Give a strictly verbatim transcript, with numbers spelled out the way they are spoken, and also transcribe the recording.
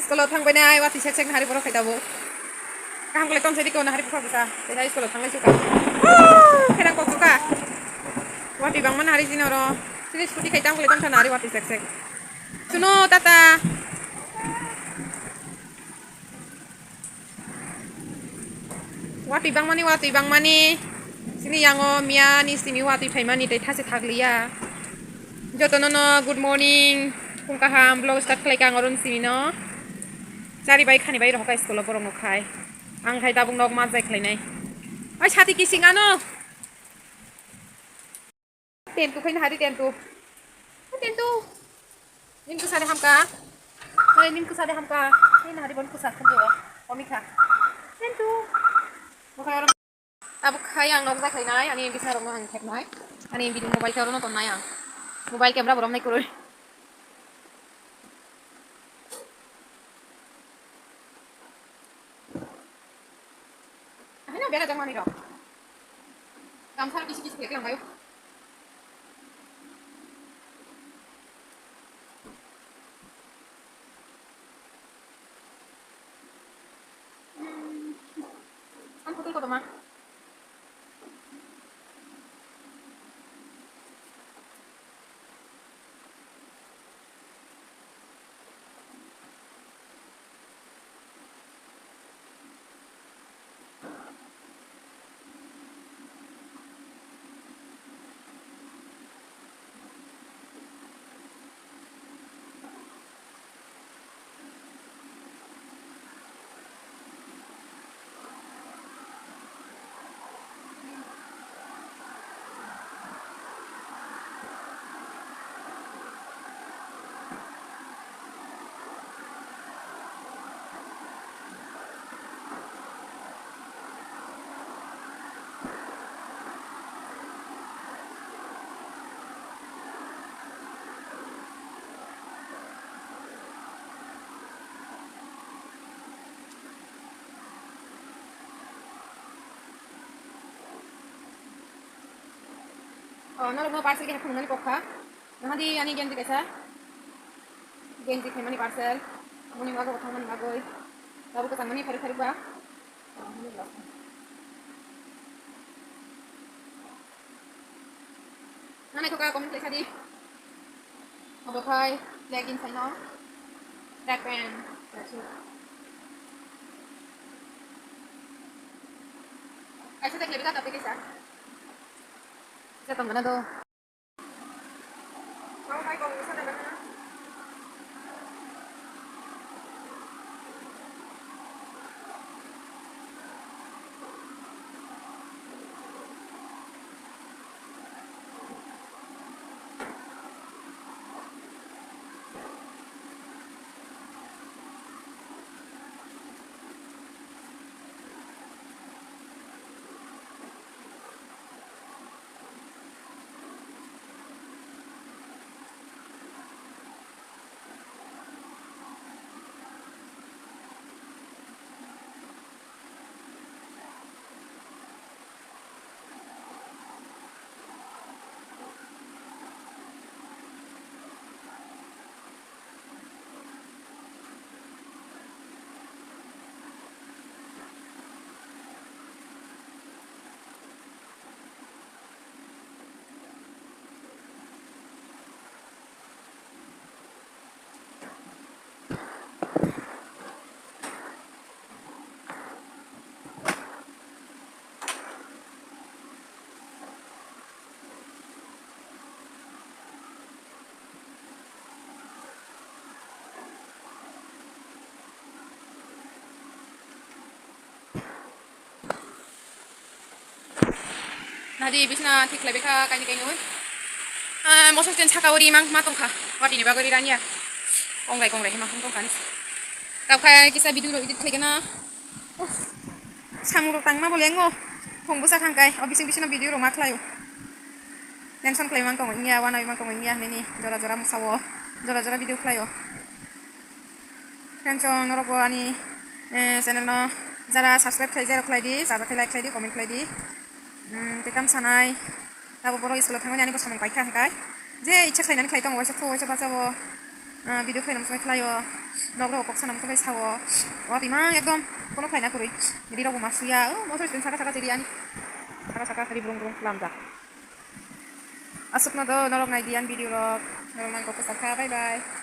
School o thang bai nai, watwi sek sek nahari borok khai tabuk. Kaham khlai tong sadi ko nahari bwkha bwsa. Tei hai school o thang lai suka. Woo! Kherang kok suka. Watwi bangma nahari jini oro. Sini scooty khai tang khlai tong sa nahari watwi sek sek. Suno tata. Watwi bangmani, watwi bangmani. Sini yango miya ni simi watwi phaimani tei thasi thakliya. Jotono no good morning. Phung kaham vlog start khlai kang oron simi no. Chari bai khani bai rohok school o borok no khai. Ang khai tabuk nok ma jai khlai nai. Oi sati kising ano. Tentu khai nahari tentu. Tentu. Nim kwsa de hamka. Hai nim kwsa de hamka. Hai nahari bon kwsa khundu. Omikha. Tentu. Bukhai oro. Tabuk khai ang nok jai khlai nai. Ani bisna rok no ang thep nai. Ani bini mobile khe oro no ton nai ang. Mobile camera borom nai kurui. Ahino bera jang mani rok. Gamsar kisi kisi keklang bayo. Ang putol ko toma. Oh, norok no parcel khe phunuknani kok kha. Nahadi ani genji kaisa. Genji khaimani parcel. Muni mago thangmani magoi. Tabuk kwchangmani phari phari ba. Nana kok comment khlai sadi. Obo khai leggings hai no. Track pant. Kaisa tak lebih tak tapi kisah. Saya tong mana do. Nadi bisna thik khlai bekha kaini kainwi. Ah, mosok chen saka uri mang ma tongkha. Watini bagwi ranya. Kongrai kongrai hima hum tongkha ni. Tabkha kisa video rok edit khlai gana. Uff. Samung rok tangma bo lengo. Phung bwsa thang kai. O bising bising no video rok ma khlaio. Tension khlai mang tongo. Inya wana mang tongo. Inya nini jora jora masa o. Jora jora video khlaio. Friends, o norok bo ani, eh, channel no jara subscribe khlai jai rok khlai di, jara khe like khlai di, comment khlai di. Hmm, tei kam sanai, abo borok school o thangmani ani bo samung paikha hwnkhe. Je icha khlainani khlai tongo, waisa thu, waisa bacha o. Ah, video khlaina muchungwi khlaio. Nok rok kok sana muchungwi sao. Watwi mang ekdom kono khlaina kwrwi. Ree rok bo ma suya. Oh, moso student saka saka chiri ani. Saka saka ri brung brung lamjak. Aswkno do norok nai di ani video rok. Norok nang kok sakha. Bye bye.